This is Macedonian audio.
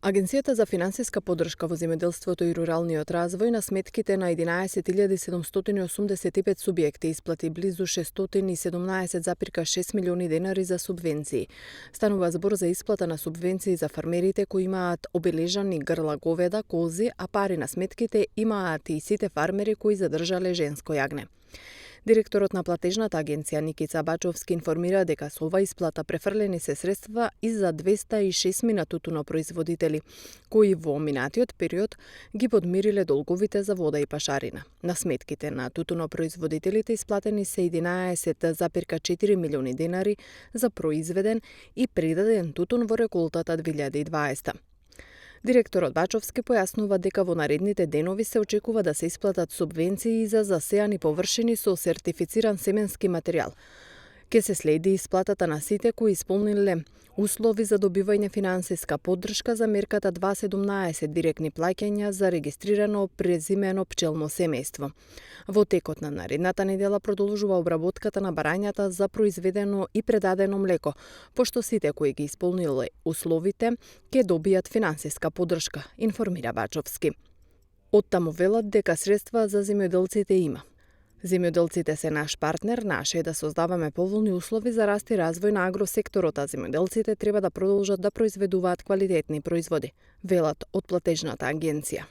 Агенцијата за финансиска поддршка во земјоделството и руралниот развој на сметките на 11.785 субјекти исплати близу 617,6 милиони денари за субвенции. Станува збор за исплата на субвенции за фармерите кои имаат обележани грла говеда, кози, а пари на сметките имаат и сите фармери кои задржале женско јагне. Директорот на платежната агенција Никица Бачовски информира дека со ова исплата префрлени се средства и за 206 тутунопроизводители, кои во минатиот период ги подмириле долговите за вода и пашарина. На сметките на тутунопроизводителите исплатени се 11,4 милиони денари за произведен и предаден тутун во реколтата 2020. Директорот Бачовски појаснува дека во наредните денови се очекува да се исплатат субвенции за засејани површини со сертифициран семенски материјал. Ке се следи исплатата на сите кои исполниле услови за добивање финансиска поддршка за мерката 2.17 директни плаќања за регистрирано презимено пчелно семејство. Во текот на наредната недела продолжува обработката на барањата за произведено и предадено млеко, пошто сите кои ги исполниле условите ќе добијат финансиска поддршка, информира Бачовски. Оттаму велат дека средства за земјоделците има. Земјоделците се наш партнер, наше е да создаваме поволни услови за раст и развој на агросекторот, а земјоделците треба да продолжат да произведуваат квалитетни производи, велат од платежната агенција.